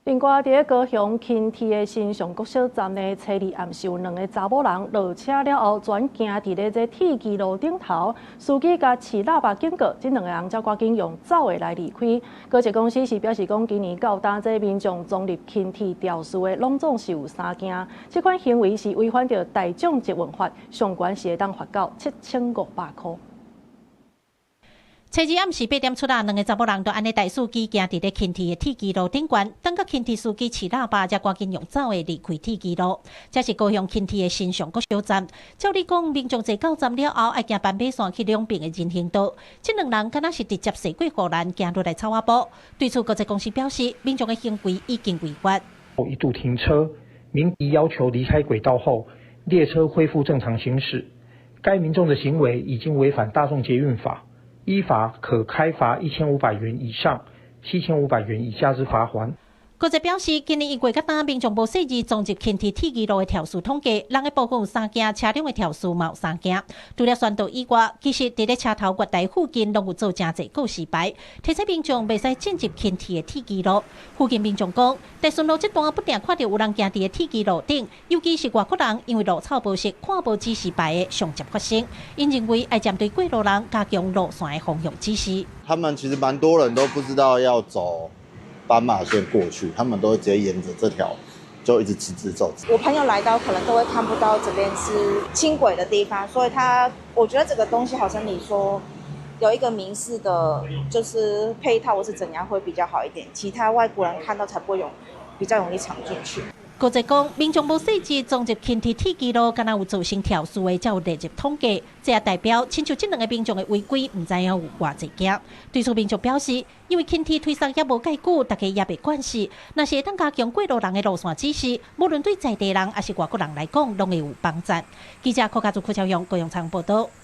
另外，佇咧高雄輕鐵的新上國小站呢，初二暗時有兩个查某人落車了後，轉行佇咧這鐵支路頂頭，司機共揤喇叭警告，這兩个人才趕緊用走的來離開。高鐵公司是表示講，今年到今這民眾撞入輕鐵肇事的，攏總是有三件，這款行為是違反著大眾捷運法，上懸是會當罰到7500箍。初二暗時8點出來，兩个查某人就按呢帶司機行佇咧輕鐵的鐵支路頂懸，等甲輕鐵司機揤喇叭，才趕緊用走的離開鐵支路。這是高雄輕鐵的新上國小站。照理講，民眾坐到站了後，愛行斑馬線去兩邊的人行道。這兩人敢若是直接踅過護欄，行入來草仔埔。對此，高鐵公司表示，民眾的行為已經違法。一度停車，鳴笛要求離開軌道後，列車恢復正常行駛。該民眾的行為已經違反大眾捷運法。依法可開罰1500元以上7500元以下之罰鍰。高鐵表示，今年一月到今，民眾無細膩撞入輕鐵鐵支路的肇事統計，人的部分有三件，車輛的肇事嘛有三件。除了宣導以外，其實佇咧車頭月台附近攏有做誠濟告示牌，提醒民眾袂使進入輕鐵的鐵支路。附近民眾講，在順路這段不定看著有人行佇咧鐵支路頂，尤其是外國人，因為路草無熟，看無指示牌的上捷發生。𪜶認為愛針對過路人加強路線的方向指示。他們其實蠻多人都不知道要走斑馬線過去，他們都會直接沿着這條就一直直直走。我朋友來到可能都會看不到這邊是輕軌的地方，所以他我覺得這個東西好像你說有一個明示的，就是配套或是怎樣會比較好一點，其他外國人看到才不會有比較容易闖進去。高鐵講，民眾無細膩撞入輕鐵鐵支路，敢若有造成肇事的，才有列入統計。這也代表，親像這兩个民眾的違規，毋知影有偌濟件。對此，民眾表示，因為輕鐵推捒猶無蓋久，大家也袂慣勢。若是會當加強過路人的路線指示，無論對在地人抑是外國人來講，攏會有幫助。記者柯家祖、柯超勇、高雄場報道。